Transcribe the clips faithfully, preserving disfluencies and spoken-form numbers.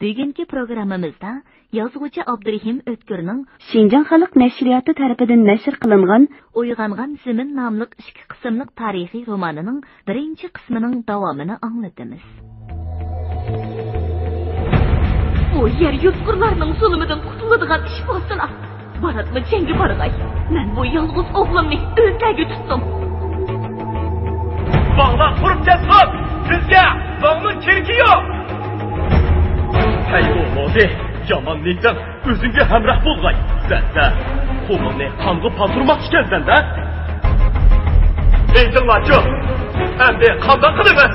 بۈگۈنكى پروگراممىمىزدا يازغۇچى ئابدۇرېھىم ئۆتكۈرنىڭ شىنجاڭ خەلق نەشرىياتى تەرىپىدىن نەشر قىلىنغان ئويغانغان زېمىن ناملىق ئىككى قىسىملىق تارىخىي رومانىنىڭ بىرىنچى قىسمىنىڭ داۋامىنى ئاڭلىتىمىز. ئۇ يەر يۇتقۇرلارنىڭ زۇلۇمىدىن قۇتۇلىدىغان ئىش بولسىلا، باراتمۇ جەڭگە بارغاي. مەن بۇ يالغۇز ئوغلۇمنى ئۆزلەرگە تۇتتۇم. باغلار قۇرۇپ كەتسۇن! بىزگە باغنىڭ كېرىكى يوق! ھەي، ئۇ موزى، يامان نىيىتىڭ ئۆزۈڭگە ھەمراھ بولغاي. سەن-دە قولۇڭنى قانغا پاتۇرماقچىكەنسەن-دە. ئېيتىڭلارچۇ، ئەمدى قانداق قىلىمىز؟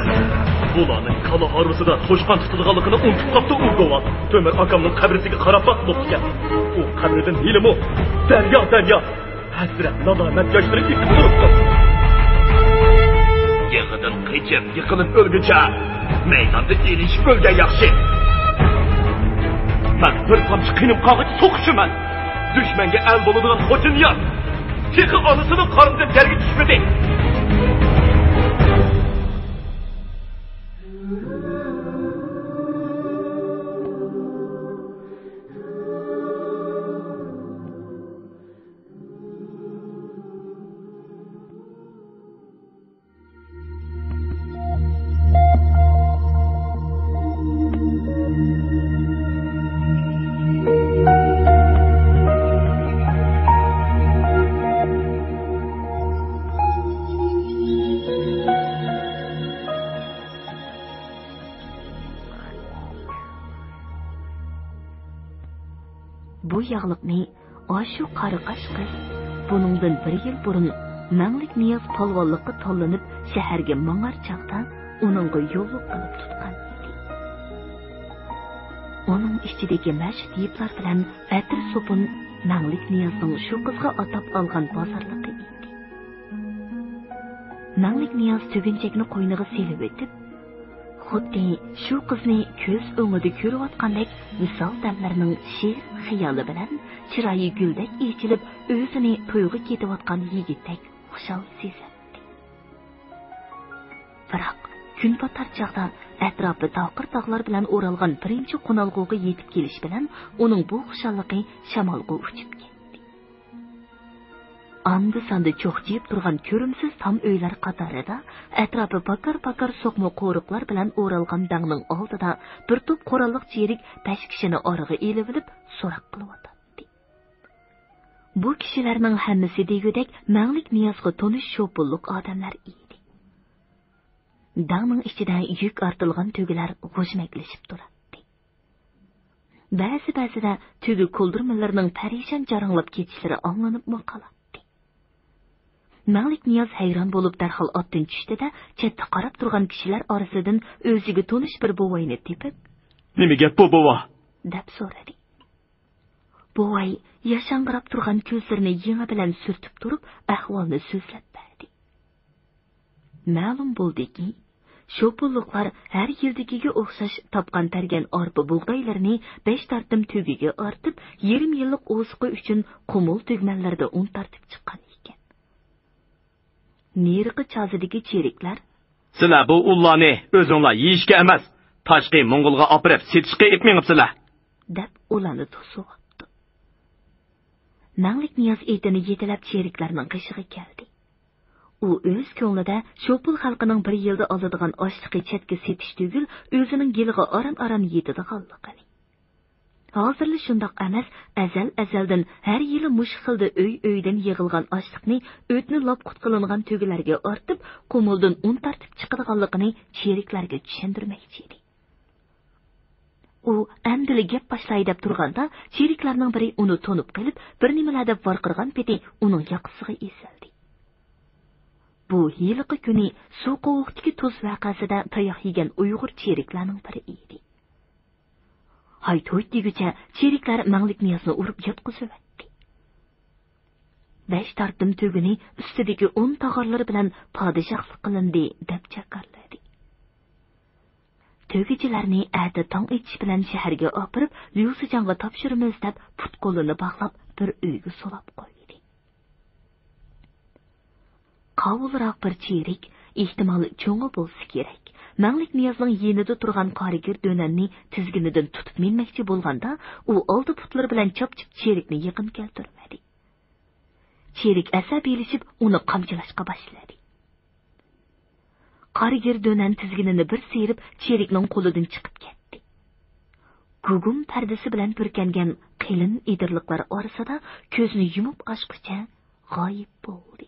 بۇلارنىڭ كالا ھارۋىسىدا توشقان تۇتىدىغانلىقىنى ئۇنتۇپ قاپتۇ ئۇ گوۋال. تۆمۈر ئاكامنىڭ قەبرىسىگە قاراپ باققۇ بوپتىكەن. ئۇ قەبرىدىن ھېلىمۇ دەريا، دەريا ھەسرەت، نادامەت ياشلىرى ئېقىپ تۇرۇپتۇ. يېغىدىن قېچىپ، يىقىلىپ ئۆلگۈچە، مەيداندا ئېلىشىپ ئۆلگەن ياخشى. مەن بىر تامچە قېنىم قالغىچە سوقۇشىمەن. دۈشمەنگە ئەل بولىدىغان خوتۇن يار تېخى ئانىسىنىڭ قارنىدىن يەرگە چۈشمىدى. بۇ ياغلىقنى ئاشۇ قارىقاش قىز بۇنىڭدىن بىر يىل بۇرۇن مەڭلىك نىياز پالۋانلىققا تاللىنىپ شەھەرگە ماڭار چاغدا ئۇنىڭغا يوللۇق قىلىپ تۇتقان ئىدى. ئۇنىڭ ئىچىدىكى مەشۇ تېيىپلار بىلەن ئەتىر سوپۇن مەڭلىك نىيازنىڭ شۇ قىزغا ئاتاپ ئالغان بازارلىقى ئىدى. مەڭلىك نىياز تۈگۈنچەكنى قوينىغا سېلىۋېتىپ، خۇددى شۇ قىزنى كۆز ئوڭىدا كۆرۈۋاتقاندەك ۋىسال دەملىرىنىڭ شېرىن خىيالى بىلەن چىرايى گۈلدەك ئېچىلىپ، ئۆزىنى تويغا كېتىۋاتقان يىگىتتەك خۇشال سېزەتتى. بىراق، كۈن پاتار چاغدا ئەتراپى تاقىر تاغلار بىلەن ئورالغان بىرىنچى قونالغۇغا يېتىپ كېلىش بىلەن ئۇنىڭ بۇ خۇشاللىقى شامالغا ئۇچۇپ كەتتى. ئاندا-ساندا چوقچىيىپ تۇرغان كۆرۈمسىز تام ئۆيلەر قاتارىدا ئەتراپى پاكار-پاكار سوقما قورۇقلار بىلەن ئورالغان داڭنىڭ ئالدىدا بىر توپ قوراللىق چېرىك بەش كىشىنى ئارىغا ئېلىۋېلىپ سوراق قىلىۋاتاتتى. بۇ كىشىلەرنىڭ ھەممىسى دېگۈدەك مەڭلىك نىيازغا تونۇش شوپۇنلۇق ئادەملەر ئىدى. داڭنىڭ ئىچىدە يۈك ئارتىلغان تۆگىلەر غۇژمەكلىشىپ تۇراتتى. بەزى-بەزىدە تۆگە كولدۇرمىلىرىنىڭ پەرىشان جاراڭلاپ كېتىشلىرى ئاڭلىنىپمۇ قالاتتى. مەڭلىك نىياز ھەيران بولۇپ دەرھال ئاتتىن چۈشتى-دە، چەتتە قاراپ تۇرغان كىشىلەر ئارىسىدىن ئۆزىگە تونۇش بىر بوۋاينى تېپىپ، «نېمە گەپ بۇ، بوۋا؟» دەپ سورىدى. بوۋاي ياشاڭغىراپ تۇرغان كۆزلىرىنى يېڭى بىلەن سۈرتۈپ تۇرۇپ، ئەھۋالنى سۆزلەپ بەردى. مەلۇم بولدىكى، شوپۇنلۇقلار ھەر يىلدىكىگە ئوخشاش تاپقان-تەرگەن ئارپا بۇغدايلىرىنى بەش تارتىم تۆگىگە ئارتىپ، يېرىم يىللىق ئوزۇقى ئۈچۈن قۇمۇل تۈگمەنلەردە ئۇن تارتىپ چىققان ئىكەن. نېرىقى چازىدىكى چېرىكلەر، «سىلەر بۇ ئۇنلارنى ئۆزۈڭلار يېيىشكە ئەمەس، تاشقى موڭغۇلغا ئاپىرىپ سېتىشقا ئېلىپ مېڭىپسىلەر» دەپ ئۇلارنى توسۇۋاپتۇ. مەڭلىك نىياز ئېتىنى يېتىلەپ چېرىكلەرنىڭ قېشىغا كەلدى. ئۇ ئۆز كۆڭلىدە شوپۇل خەلقىنىڭ بىر يىلدا ئالىدىغان ئاشلىقى چەتكە سېتىش تۈگۈل، ئۆزىنىڭ گېلىغا ئاران-ئاران يېتىدىغانلىقىنى، ھازىرلا شۇنداق ئەمەس، ئەزەل-ئەزەلدىن ھەر يىلى مۇشۇ خىلدا ئۆي-ئۆيدىن يىغىلغان ئاشلىقنى ئۆتنە لاپ قۇت قىلىنغان تۆگىلەرگە ئارتىپ، قۇمۇلدىن ئۇن تارتىپ چىقىدىغانلىقىنى چېرىكلەرگە چۈشەندۈرمەكچى ئىدى. ئۇ ئەمدىلا گەپ باشلاي دەپ تۇرغاندا، چېرىكلەرنىڭ بىرى ئۇنى تونۇپ قېلىپ، بىر نېمىلەر دەپ ۋارقىرىغان پېتى ئۇنىڭ ياقىسىغا ئېسىلدى. بۇ ھېلىقى كۈنى سۇ قوۋۇقتىكى تۇز ۋەقەسىدە تاياق يېگەن ئۇيغۇر چېرىكلەرنىڭ بىرى ئىدى. ھايت-ھۇيت دېگۈچە چېرىكلەر مەڭلىك نىيازنى ئۇرۇپ ياتقۇزۇۋەتتى. بەش تارتىم تۆگىنى ئۈستىدىكى ئۇن تاغارلىرى بىلەن پادىشاھلىق قىلىندى، دەپ جاكارلىدى. تۆگىچىلەرنى ئەتە تاڭ ئېتىش بىلەن شەھەرگە ئاپىرىپ، ليۇسىجاڭغا تاپشۇرىمىز، دەپ پۇت-قولىنى باغلاپ، بىر ئۆيگە سولاپ قويدى. قاۋۇلراق بىر چېرىك، ئېھتىمال چوڭى بولسا كېرەك، مەڭلىك نىيازنىڭ يېنىدا تۇرغان قارىگىر دۆنەننى تىزگىنىدىن تۇتۇپ مىنمەكچى بولغاندا، ئۇ ئالدى پۇتلىرى بىلەن چاپچىپ چېرىكنى يېقىن كەلتۈرمىدى. چېرىك ئەسەبىيلىشىپ ئۇنى قامچىلاشقا باشلىدى. قارىگىر دۆنەن تىزگىنىنى بىر سىيرىپ، چېرىكنىڭ قولىدىن چىقىپ كەتتى. گۇگۇم پەردىسى بىلەن پۈركەنگەن قېلىن ئېدىرلىقلار ئارىسىدا كۆزنى يۇمۇپ ئاچقۇچە غايىب بولدى.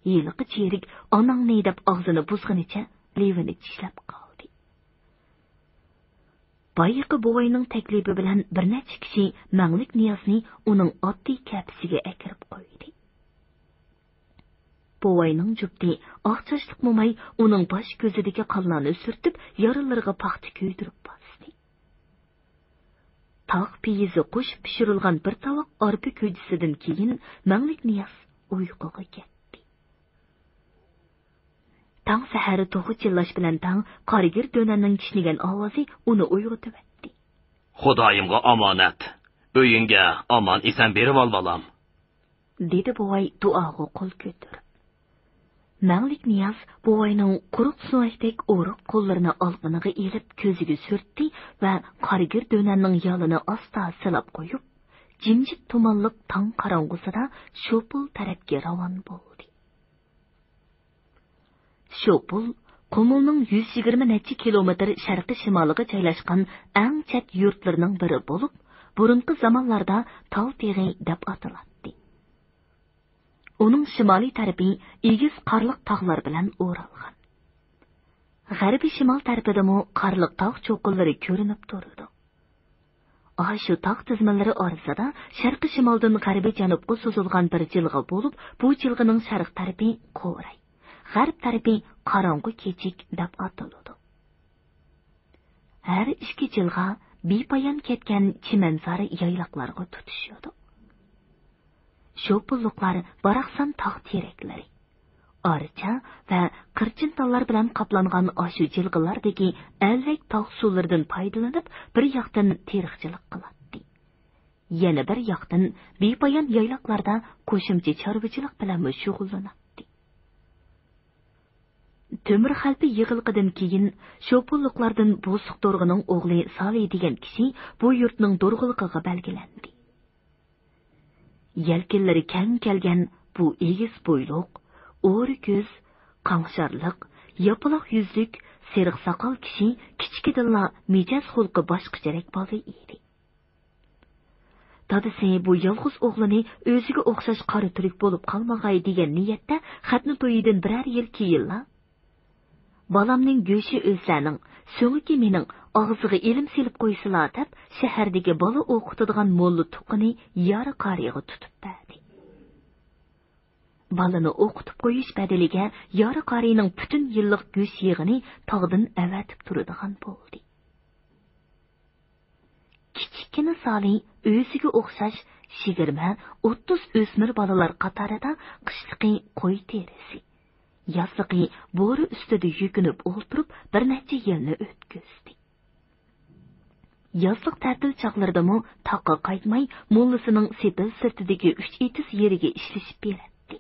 ھېلىقى چېرىك «ئاناڭنى» دەپ ئاغزىنى بۇزغىنىچە لېۋىنى چىشلەپ قالدى. بايىقى بوۋاينىڭ تەكلىپى بىلەن بىر نەچچە كىشى مەڭلىك نىيازنى ئۇنىڭ ئاددىي كەپىسىگە ئەكىرىپ قويدى. بوۋاينىڭ جۈپتى ئاق چاچلىق موماي ئۇنىڭ باش كۆزىدىكى قانلارنى سۈرتۈپ، يارىلىرىغا پاختا كۆيدۈرۈپ باستى. تاغ پېيىزى قوشۇپ پىشۇرۇلغان بىر تاۋاق ئارپا كۆجىسىدىن كېيىن مەڭلىك نىياز ئۇيقۇغا كەتتى. تاڭ سەھەر توخۇ چىللاش بىلەن تەڭ قارىگىر دۆنەننىڭ كىشنىگەن ئاۋازى ئۇنى ئويغىتىۋەتتى. «خۇدايىمغا ئامانەت، ئۆيۈڭگە ئامان ئېسەن بېرىۋال، بالام.» دېدى بوۋاي دۇئاغا قول كۆتۈرۈپ. مەڭلىك نىياز بوۋاينىڭ قۇرۇق سۆڭەكتەك ئورۇق قوللىرىنى ئالىقىنىغا ئېلىپ كۆزىگە سۈرتتى ۋە قارىگىر دۆنەننىڭ يالىنى ئاستا سىلاپ قويۇپ، جىمجىت تۇمانلىق تاڭ قاراڭغۇسىدا شوپۇل تەرەپكە راۋان بولدى. شوپۇل قۇمۇلنىڭ يۈز يىگىرمە نەچچە كىلومېتىر شەرقىي شىمالىغا جايلاشقان ئەڭ چەت يۇرتلىرىنىڭ بىرى بولۇپ، بۇرۇنقى زامانلاردا تال تېغى دەپ ئاتىلاتتى. ئۇنىڭ شىمالىي تەرىپى ئېگىز قارلىق تاغلار بىلەن ئورالغان. غەربىي شىمال تەرىپىدىمۇ قارلىق تاغ چوققىلىرى كۆرۈنۈپ تۇرىدۇ. ئاشۇ تاغ تىزمىلىرى ئارىسىدا شەرقىي شىمالدىن غەربىي جەنۇبقا سوزۇلغان بىر جىلغا بولۇپ، بۇ جىلغىنىڭ شەرق تەرىپى قوراي، غەرب تەرىپى قاراڭغۇ كېچىك دەپ ئاتىلىدۇ. ھەر ئىككى جىلغا بىپايان كەتكەن چىمەنزار يايلاقلارغا تۇتىشىدۇ. شوپۇللۇقلار باراقسان تاغ تېرەكلىرى، ئارچا ۋە قىرچىن تاللار بىلەن قاپلانغان ئاشۇ جىلغىلاردىكى ئەلۋەك تاغ سۇلىرىدىن پايدىلىنىپ، بىر ياقتىن تېرىقچىلىق قىلاتتى، يەنە بىر ياقتىن بىپايان يايلاقلاردا قوشۇمچە چارۋىچىلىق بىلەنمۇ شۇغۇللىناتتى. تۆمۈر خەلپە يىغىلىقىدىن كېيىن، شوپۇللۇقلاردىن بوسۇق دورغىنىڭ ئوغلى سالى دېگەن كىشى بۇ يۇرتنىڭ دورغىلىقىغا بەلگىلەندى. يەلكىنلىرى كەڭ كەلگەن بۇ ئېگىز بويلۇق، ئورا كۆز، قاڭشارلىق، ياپىلاق يۈزلۈك، سېرىق ساقال كىشى كىچىكىدىنلا مىجەز خۇلقى باشقىچىرەك بالا ئىدى. دادىسى بۇ يالغۇز ئوغلىنى ئۆزىگە ئوخشاش قارا تۈرك بولۇپ قالمىغاي دېگەن نىيەتتە خەتنە تويىدىن بىرەر يىل كېيىنلا، «بالامنىڭ گۆشى ئۆزلەرنىڭ، سۆڭىكى مېنىڭ، ئاغزىغا ئىلىم سېلىپ قويسىلا» دەپ، شەھەردىكى بالا ئوقۇتىدىغان موللا تۇغقىنى يارى قارىيغا تۇتۇپ بەردى. بالىنى ئوقۇتۇپ قويۇش بەدىلىگە يارى قارىينىڭ پۈتۈن يىللىق گۆش يىغىنى تاغدىن ئەۋەتىپ تۇرىدىغان بولدى. كىچىككىنە سالى ئۆزىگە ئوخشاش يىگىرمە، ئوتتۇز ئۆسمۈر بالىلار قاتارىدا قىشلىقى قوي تېرىسى، يازلىقى بورا ئۈستىدە يۈكۈنۈپ ئولتۇرۇپ بىر نەچچە يىلنى ئۆتكۈزدى. يازلىق تەتىل چاغلىرىدىمۇ تاغقا قايتماي، موللىسىنىڭ سېپىل سىرتىدىكى ئۈچ ئېتىز يېرىگە ئىشلىشىپ بېرەتتى.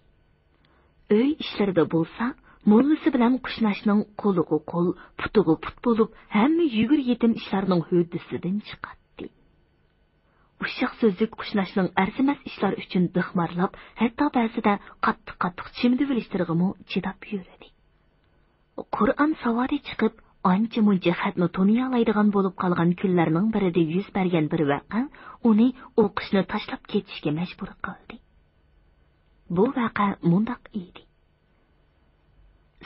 ئۆي ئىشلىرىدا بولسا، موللىسى بىلەن قۇشناچنىڭ قولىغا قول، پۇتىغا پۇت بولۇپ، ھەممە يۈگۈر يېتىم ئىشلارنىڭ ھۆددىسىدىن چىقاتتى. ئۇششاق سۆزلۈك قۇشناچنىڭ ئەرزىمەس ئىشلار ئۈچۈن دىخمارلاپ، ھەتتا بەزىدە قاتتىق-قاتتىق چىمدىۋېلىشلىرىغىمۇ چىداپ يۈرىدى. قۇرئان ساۋادى چىقىپ، ئانچە-مۇنچە خەتنى تونۇيالايدىغان بولۇپ قالغان كۈنلەرنىڭ بىرىدە يۈز بەرگەن بىر ۋەقە ئۇنى ئوقۇشنى تاشلاپ كېتىشكە مەجبۇر قىلدى. بۇ ۋەقە مۇنداق ئىدى.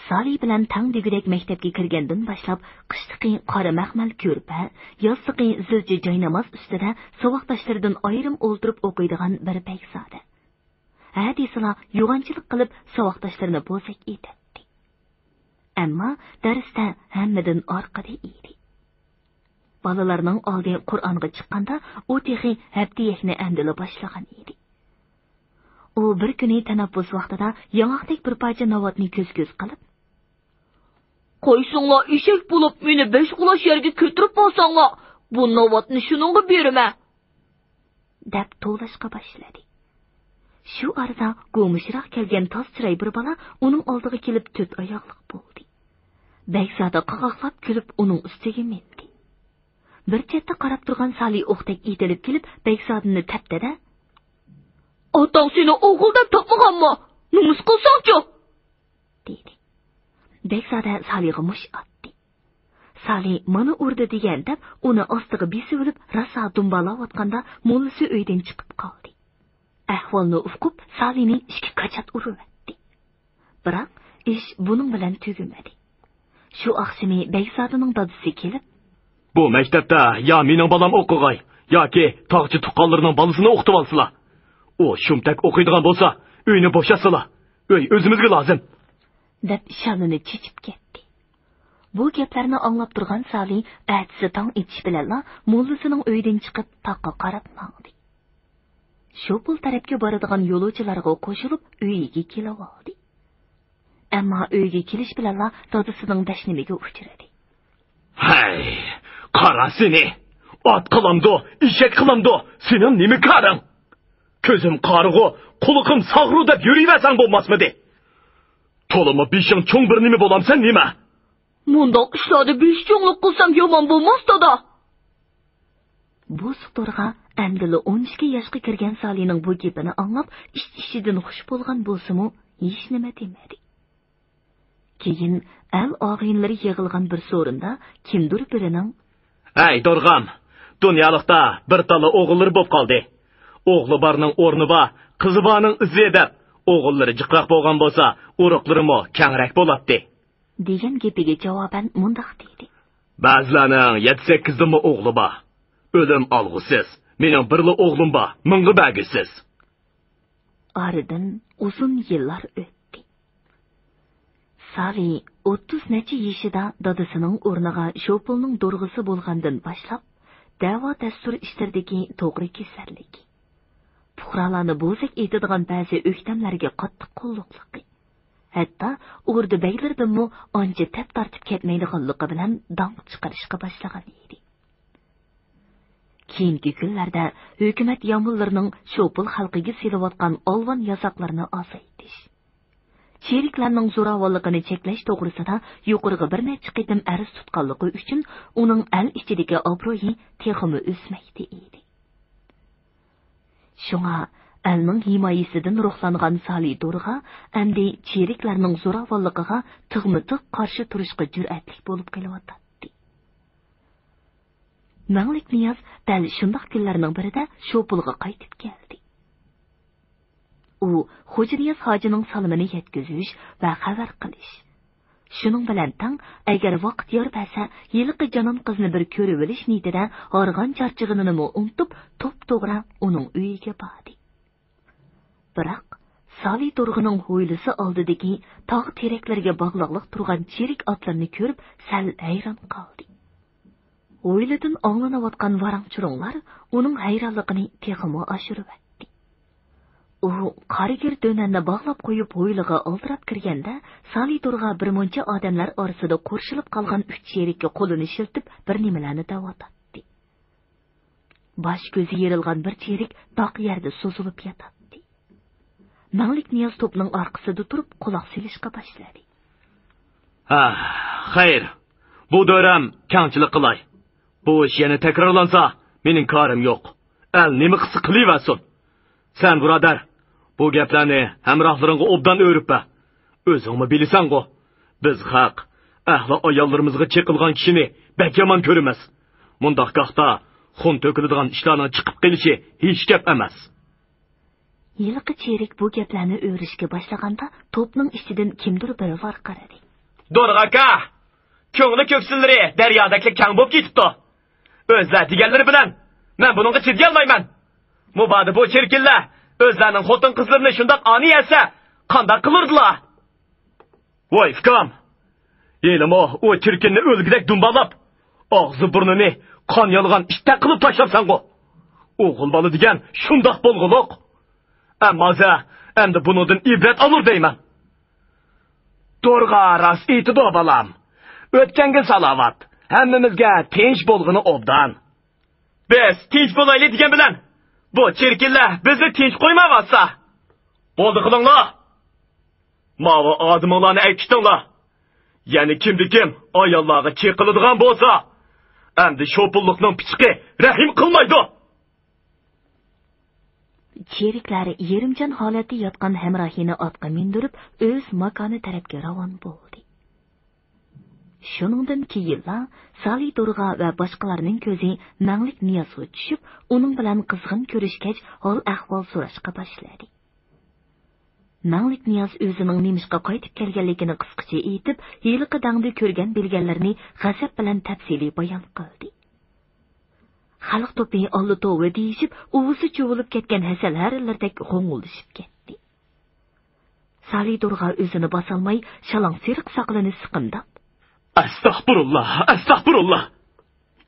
سالى بىلەن تەڭ دېگۈدەك مەكتەپكە كىرگەندىن باشلاپ، قىشلىقى قارا مەخمەل كۆرپە، يازلىقى زىلچە جايناماز ئۈستىدە ساۋاقداشلىرىدىن ئايرىم ئولتۇرۇپ ئوقۇيدىغان بىر بەگزادە. ھە دېسىلا، يوغانچىلىق قىلىپ ساۋاقداشلىرىنى بوزەك ئېتەتتى. ئەمما دەرستە ھەممىدىن ئارقىدا ئىدى. بالىلارنىڭ ئالدى قۇرئانغا چىققاندا، ئۇ تېخى ھەپتىيەكنى ئەمدىلا باشلىغان ئىدى. ئۇ بىر كۈنى تەنەپپۇس ۋاقتىدا ياڭاقتەك بىر پارچە ناۋاتنى كۆز-كۆز قىلىپ، «قايسىڭلار ئېشەك بولۇپ، مېنى بەش قۇلاچ يەرگە كۆتۈرۈپ بارساڭلار، بۇ ناۋاتنى شۇنىڭغا بېرىمەن!» دەپ توۋلاشقا باشلىدى. شۇ ئارىدا گومۇشراق كەلگەن تاز چىراي بىر بالا ئۇنىڭ ئالدىغا كېلىپ تۆت ئاياغلىق بولدى. بەگزادە قاقاقلاپ كۈلۈپ ئۇنىڭ ئۈستىگە مىندى. بىر چەتتە قاراپ تۇرغان سالى ئوقتەك ئېتىلىپ كېلىپ بەگزادىنى تەپتىدە، «ئاتاڭ سېنى ئوغۇل دەپ تاپمىغانمۇ؟ نومۇس قىلساڭچۇ؟» دېدى. بەگزادە سالىغا مۇش ئاتتى. سالى مانا ئۇردى دېگەن دەپ ئۇنى ئاستىغا بېسىۋېلىپ راسا دۇمبالاۋاتقاندا موللىسى ئۆيدىن چىقىپ قالدى. ئەھۋالنى ئۇقۇپ سالىنى ئىككى كاچات ئۇرۇۋەتتى. بىراق ئىش بۇنىڭ بىلەن تۈگىمىدى. شۇ ئاخشىمى بەگزادىنىڭ دادىسى كېلىپ، «بۇ مەكتەپتە يا مېنىڭ بالام ئوقۇغاي، ياكى تاغچى تۇغقانلىرىنىڭ بالىسىنى ئوقۇتۇۋالسىلا. ئۇ شۇمتەك ئوقۇيدىغان بولسا، ئۆينى بوشاتسىلا. ئۆي ئۆزىمىزگە لازىم.» دەپ شالىنى چېچىپ كەتتى. بۇ گەپلەرنى ئاڭلاپ تۇرغان سالى ئەتىسى تاڭ ئېتىش بىلەنلا موللىسىنىڭ ئۆيىدىن چىقىپ تاغقا قاراپ ماڭدى. شوپۇل تەرەپكە بارىدىغان يولۇچىلارغا قوشۇلۇپ ئۆيىگە كېلىۋالدى. ئەمما ئۆيگە كېلىش بىلەنلا دادىسىنىڭ دەشنىمىگە ئۇچرىدى. «ھەي، قارا سېنى! ئات قىلامدۇ، ئېشەك قىلامدۇ، سېنىڭ نېمە كارىڭ؟ كۆزۈم قارىغۇ، قۇلىقىم ساغرۇ دەپ يۈرۈۋەرسەڭ بولماسمىدى؟ تولىمۇ بېشىڭ چوڭ بىر نېمە بولامسەن نېمە؟» «مۇنداق ئىشلاردا بېشى چوڭلۇق قىلسام يامان بولماس، دادا.» بوسۇغ تورغا ئەمدىلا ئون ئىككى ياشقا كىرگەن سالىنىڭ بۇ گېپىنى ئاڭلاپ، ئىچ-ئىچىدىن خۇش بولغان بولسىمۇ، ھېچنېمە دېمىدى. كېيىن ئەل ئاغىنىلىرى يىغىلغان بىر سورۇندا كىمدۇر بىرىنىڭ، «ھەي، دورغام، دۇنيالىقتا بىر تاللا ئوغۇللىرى بوپ قالدى. ئوغلى بارنىڭ ئورنى بار، قىزى بارنىڭ ئىزى دەپ، ئوغۇللىرى جىقراق بولغان بولسا، ئۇرۇقلىرىمۇ كەڭرەك بولاتتى.» دېگەن گېپىگە جاۋابەن مۇنداق دېدى. «بەزىلەرنىڭ يەتتە-سەككىزدىنمۇ ئوغلى بار. ئۆلۈم ئالغۇسىز. مېنىڭ بىرلا ئوغلۇم بار، مىڭغا بەرگۈسىز.» ئارىدىن ئۇزۇن يىللار ئۆتتى. سالى ئوتتۇز نەچچە يېشىدا دادىسىنىڭ ئورنىغا شوپۇلنىڭ دورغىسى بولغاندىن باشلاپ، دەۋا-دەستۇر ئىشلىرىدىكى توغرا كېسەللىك، پۇقرالارنى بوزەك ئېتىدىغان بەزى ئۆكتەملەرگە قاتتىق قۇللۇقلۇقى، ھەتتا ئوردا بەگلىرىدىنمۇ ئانچە تەپ تارتىپ كەتمەيدىغانلىقى بىلەن داڭ چىقىرىشقا باشلىغان ئىدى. كېيىنكى كۈنلەردە ھۆكۈمەت يامۇللىرىنىڭ شوپۇل خەلقىگە سېلىۋاتقان ئالۋان ياساقلىرىنى ئازايتىش، چېرىكلەرنىڭ زوراۋانلىقىنى چەكلەش توغرىسىدا يۇقىرىغا بىر نەچچە قېتىم ئەرز تۇتقانلىقى ئۈچۈن ئۇنىڭ ئەل ئىچىدىكى ئابرۇيى تېخىمۇ ئۆسمەكتە ئىدى. شۇڭا ئەلنىڭ ھىمايىسىدىن روھلانغان سالى دورغا ئەمدى چېرىكلەرنىڭ زوراۋانلىقىغا تىغمۇ تىغ قارشى تۇرۇشقا جۈرئەتلىك بولۇپ قېلىۋاتاتتى. مەڭلىك نىياز دەل شۇنداق كۈنلەرنىڭ بىرىدە شوپۇلغا قايتىپ كەلدى. ئۇ خوجانىياز ھاجىنىڭ سالىمىنى يەتكۈزۈش ۋە خەۋەر قىلىش، شۇنىڭ بىلەن تەڭ، ئەگەر ۋاقىت يار بەرسە، ھېلىقى جانان قىزنى بىر كۆرۈۋېلىش نىيىتىدە ھارغان چارچىغىنىنىمۇ ئۇنتۇپ، توپتوغرا ئۇنىڭ ئۆيىگە باردى. بىراق، سالى دورغىنىڭ ھويلىسى ئالدىدىكى تاغ تېرەكلىرىگە باغلاقلىق تۇرغان چېرىك ئاتلىرىنى كۆرۈپ، سەل ھەيران قالدى. ھويلىدىن ئاڭلىنىۋاتقان ۋاراڭ-چۇرۇڭلار ئۇنىڭ ھەيرانلىقىنى تېخىمۇ ئاشۇرۇۋەتتى. ئۇ قارىگىر دۆنەننى باغلاپ قويۇپ، ھويلىغا ئالدىراپ كىرگەندە، سالى دورغا بىر مۇنچە ئادەملەر ئارىسىدا قورشىلىپ قالغان ئۈچ چېرىككە قولىنى شىلتىپ، بىر نېمىلەرنى دەۋاتاتتى. باش-كۆزى يېرىلغان بىر چېرىك داق يەردە سوزۇلۇپ ياتاتتى. مەڭلىك نىياز توپنىڭ ئارقىسىدا تۇرۇپ قۇلاق سېلىشقا باشلىدى. ھە، خەير، بۇ دۆرەم كەڭچىلىك قىلاي. بۇ ئىش يەنە تەكرارلانسا، مېنىڭ كارىم يوق. ئەل نېمە قىلسا قىلىۋەرسۇن. سەن، بۇرادەر، بۇ گەپلەرنى ھەمراھلىرىڭغا ئوبدان ئۆرۈپ بەر. ئۆزۈڭمۇ بىلىسەنغۇ، بىز خەق ئەھلى ئاياللىرىمىزغا چېقىلغان كىشىنى بەك يامان كۆرىمىز. مۇنداق گاھتا خۇن تۆكۈلىدىغان ئىشلارنىڭ چىقىپ قېلىشى ھېچ گەپ ئەمەس. ھېلىقى چېرىك بۇ گەپلەرنى ئۆرۈشكە باشلىغاندا، توپنىڭ ئىچىدىن كىمدۇر بىرى ۋارقىرىدى. دورغا ئاكا! كۆڭلى كۆكسۈملىرى دەريادەكلا كەڭ بولۇپ كېتىپتۇ. ئۆزلەر دېگەنلىرى بىلەن مەن بۇنىڭغا چىدىيالمايمەن. مۇبادا بۇ چىركىنلەر ئۆزلەرنىڭ خوتۇن-قىزلىرىنى شۇنداق ئانىي ئەتسە، قانداق قىلۇردىلا؟ ۋاي ئۇكام! ھېلىمۇ ئۇ چىركىننى ئۆلگۈدەك دۇمبالاپ، ئاغزى-بۇرنىنى قان يالىغان ئىتتەك قىلىپ تاشلاپسەنغۇ! ئوغۇل بالا دېگەن شۇنداق بولغۇلۇق! ئەمما ھازىر ئەمدى بۇنىڭدىن ئىبرەت ئالۇر دەيمەن. دورغا راست ئېيتىدۇ، بالام. ئۆتكەنگە سالاۋات، ھەممىمىزگە تىنچ بولغىنى ئوبدان. بىز تىنچ بولايلى دېگەن بىلەن، بۇ چىركىنلەر بىزنى تىنچ قويمايۋاتسا. بولدى قىلىڭلار. ماۋۇ ئادىمىڭلارنى ئەكىتىڭلار. يەنە كىمدىكىم ئاياللارغا چېقىلىدىغان بولسا، ئەمدى شوپۇنلۇقنىڭ پىچىقى رەھىم قىلمايدۇ. چېرىكلەر يېرىمجان ھالەتتە ياتقان ھەمراھىنى ئاتقا مىندۈرۈپ، ئۆز ماكانى تەرەپكە راۋان بولدى. شۇنىڭدىن كېيىنلا سالى دورغا ۋە باشقىلارنىڭ كۆزى مەڭلىك نىيازغا چۈشۈپ، ئۇنىڭ بىلەن قىزغىن كۆرۈشكەچ، ھال-ئەھۋال سوراشقا باشلىدى. مەڭلىك نىياز ئۆزىنىڭ نېمىشقا قايتىپ كەلگەنلىكىنى قىسقىچە ئېيتىپ، ھېلىقى دەڭدە كۆرگەن-بىلگەنلىرىنى غەزەپ بىلەن تەپسىلىي بايان قىلدى. خەلق توپى ئاللا توۋا دېيىشىپ، ئۇۋىسى چۇۋۇلۇپ كەتكەن ھەسەل ھەرىلىرىدەك غوڭۇلدىشىپ كەتتى. سالى دورغا ئۆزىنى باسالماي، شالاڭ سېرىق ساقىلىنى سىقىمداپ، «ئەستەغپۇرۇللا، ئەستەغپۇرۇللا!»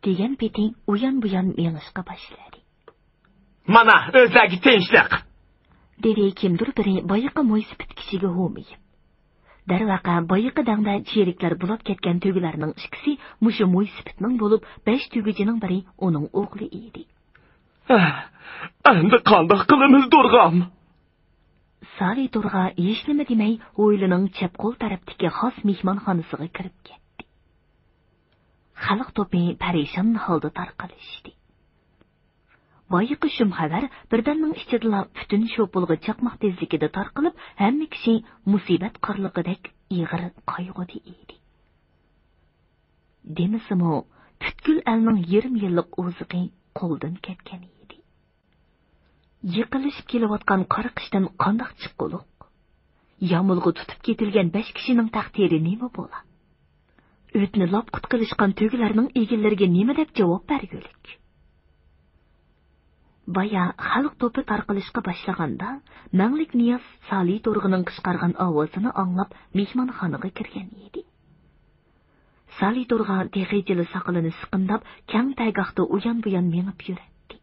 دېگەن پېتى ئۇيان-بۇيان مېڭىشقا باشلىدى. «مانا، ئۆزلەرگە تىنچلىق!» دېدى كىمدۇر بىرى بايىقى مويسىپىت كىشىگە ھومىيىپ. دەرۋەقە، بايىقى دەڭدە چېرىكلەر بۇلاپ كەتكەن تۆگىلەرنىڭ ئىككىسى مۇشۇ مويسىپىتنىڭ بولۇپ، بەش تۆگىچىنىڭ بىرى ئۇنىڭ ئوغلى ئىدى. «ئەمدى قانداق قىلىمىز، دورغام؟» سالى دورغا ھېچنېمە دېمەي، ھويلىنىڭ چەپ قول تەرەپتىكى خاس مېھمانخانىسىغا كىرىپ كەتتى. خەلق توپى پەرىشان ھالدا تارقىلىشتى. بايىقى شۇم خەۋەر بىردەمنىڭ ئىچىدىلا پۈتۈن شوپۇلغا چاقماق تېزلىكىدە تارقىلىپ، ھەممە كىشى مۇسىبەت قارلىقىدەك ئېغىر قايغۇدا ئىدى. دېمىسىمۇ، پۈتكۈل ئەلنىڭ يېرىم يىللىق ئوزۇقى قولدىن كەتكەن ئىدى. يېقىنلىشىپ كېلىۋاتقان قارا قىشتىن قانداق چىققۇلۇق؟ يامۇلغا تۇتۇپ كېتىلگەن بەش كىشىنىڭ تەقدىرى نېمە بولا؟ ئۆتنى لاپ قۇت قىلىشقان تۆگىلەرنىڭ ئىگىلىرىگە نېمە دەپ جاۋاب بەرگۈلۈك؟ بايا خەلق توپى تارقىلىشقا باشلىغاندا، مەڭلىك نىياز سالى تورغىنىڭ قىچقارغان ئاۋازىنى ئاڭلاپ، مېھمانخانىغا كىرگەن ئىدى. سالى تورغا تېخىچىلا ساقىلىنى سىقىمداپ، كەڭ پەگاھتا ئۇيان-بۇيان مېڭىپ يۈرەتتى.